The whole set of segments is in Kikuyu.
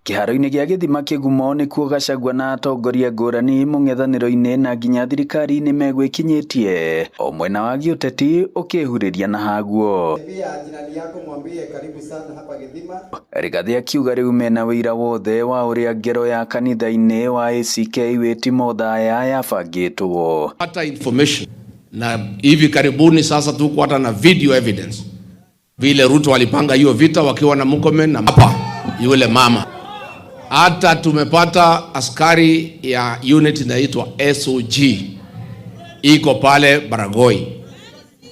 Kĩharo-inĩ gĩa gĩthima Kĩgumo nĩkuo Gachagua na atongoria ngũrani mũng'ethanĩro-inĩ na nginya thirikari-inĩ megwĩkinyĩtie o mwena wa gĩũteti ũkĩhurĩria na haguo. Pia jirani yako mwambie karibu sana hapa Githima. Rigathi akiuga rĩu mena wĩira wothe wa ũrĩa ngero ya kanitha-inĩ wa ACK Wĩtimo Thaya yabangĩtwo. Pata information na hivi karibuni sasa tuko hata na video evidence vile Ruto walipanga hiyo vita wakiwa na Murkomen na hapa yule mama. Hata tumepata askari ya unit inaitwa SOG iko pale Baragoi.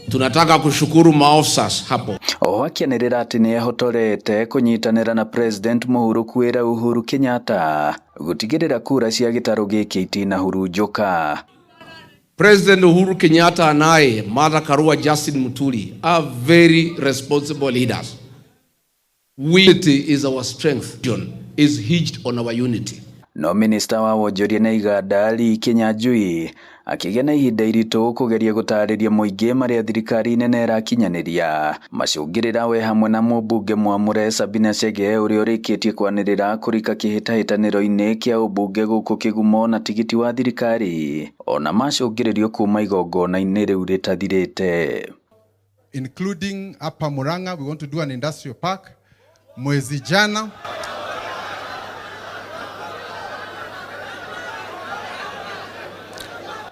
Tunataka kushukuru maofisas hapo. Oho akĩanĩrĩra atĩ nĩ ehotorete kũnyitanĩra na President mũhurũku wĩra Uhuru Kenyatta gũtigĩrĩra kura cia gĩtarũ gĩkĩ itinahurunjũka. President Uhuru Kenyatta and I, Martha Karua, Justin Muturi, are very responsible leaders. Unity is our strength. Is hinged on our unity. No minista wa wonjoria na iganda Lee Kinyanjui akĩgĩa na ihinda iritũ kũgeria gũtarĩria mũingĩ marĩa thirikari nene ĩrakinyanĩria macũngĩrĩra we hamwe na mũmbunge mwamũre Sabina Chege ũrĩa ũrĩkĩtie kwanĩrĩra kũrika kĩhĩtahĩtanĩro-inĩ kĩa ũmbunge gũkũ Kĩgumo na tigiti wa thirikari ona macũngĩrĩrio kuma igongona-inĩ rĩu rĩtathirĩte. Including hapa Murang'a, we want to do an industrial park. Mwezi jana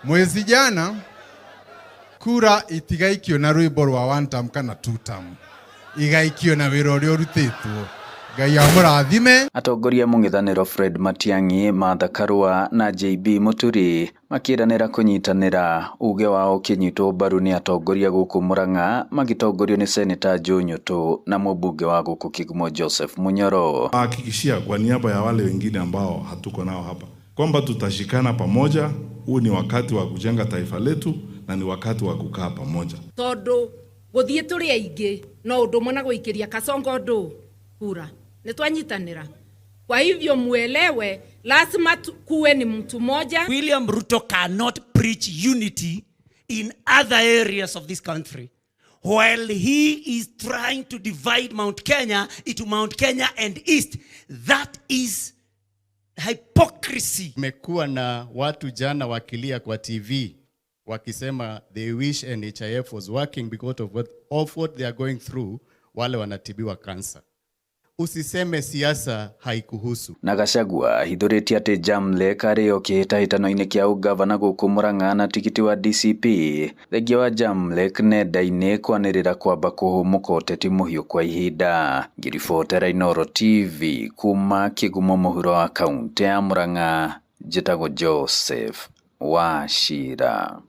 mwezi jana kura itigaikio na rwimbo rwa one term kana two term, igaikio na wira uria urutitwo. Ngai amũrathime. Atongoria mũng'ethanĩro Fred Matiang'i, Martha Karua na JB Muturi makĩranĩra kũnyitanĩra uge wao ũkĩnyitwo mbaru nĩ atongoria gũkũ Murang'a magĩtongorio nĩ Seneta Joe Nyutu na mũmbunge wa gũkũ Kigumo Joseph Munyoro. Hakikishia kwa niaba ya wale wengine ambao hatuko nao hapa kwamba tutashikana pamoja. Huu ni wakati wa kujenga taifa letu na ni wakati wa kukaa pamoja. Tondu guthie turi aingi no undu umwe na guikiria Kasongo ndu kura ni twanyitanira. Kwa hivyo muelewe, lazima kuwe ni mtu moja. William Ruto cannot preach unity in other areas of this country while he is trying to divide Mount Kenya into Mount Kenya and East. That is hypocrisy. Kumekuwa na watu jana wakilia kwa TV wakisema they wish NHIF was working because of what they are going through, wale wanatibiwa cancer. Usiseme siasa haikuhusu. Na Gachagua ahithũrĩtie atĩ Jamlek arĩ o kĩhĩtahĩtano-inĩ kĩa ũgavana gũkũ Murang'a na tigiti wa DCP thengia wa Jamlek nenda-inĩ kwanĩrĩra kwamba kũhũmũka ũteti mũhiũ kwa ihinda. Ngĩribotera Inooro TV kuma Kĩgumo mũhuro wa kaũntĩ ya Murang'a, njĩtagwo Joseph Wachira.